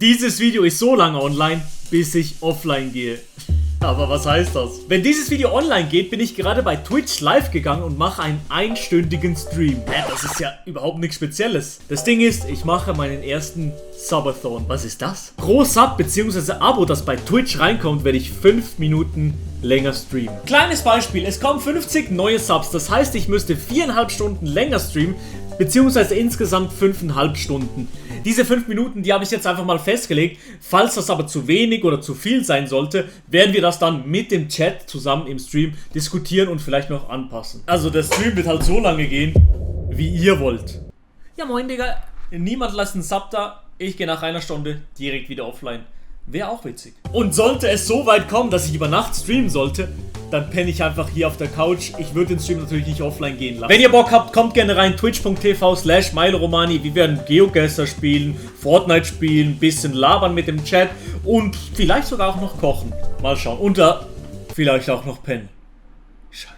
Dieses Video ist so lange online, bis ich offline gehe. Aber was heißt das? Wenn dieses Video online geht, bin ich gerade bei Twitch live gegangen und mache einen einstündigen Stream. Das ist ja überhaupt nichts Spezielles. Das Ding ist, ich mache meinen ersten Subathon. Was ist das? Pro Sub bzw. Abo, das bei Twitch reinkommt, werde ich 5 Minuten länger streamen. Kleines Beispiel, es kommen 50 neue Subs. Das heißt, ich müsste 4,5 Stunden länger streamen, beziehungsweise insgesamt 5,5 Stunden. Diese 5 Minuten, die habe ich jetzt einfach mal festgelegt. Falls das aber zu wenig oder zu viel sein sollte, werden wir das dann mit dem Chat zusammen im Stream diskutieren und vielleicht noch anpassen. Also der Stream wird halt so lange gehen, wie ihr wollt. Ja moin Digga, niemand lässt einen Sub da. Ich gehe nach einer Stunde direkt wieder offline. Wäre auch witzig. Und sollte es so weit kommen, dass ich über Nacht streamen sollte, dann penne ich einfach hier auf der Couch. Ich würde den Stream natürlich nicht offline gehen lassen. Wenn ihr Bock habt, kommt gerne rein. twitch.tv/MiloRomani. Wir werden Geogesser spielen, Fortnite spielen, bisschen labern mit dem Chat und vielleicht sogar auch noch kochen. Mal schauen. Und vielleicht auch noch pennen.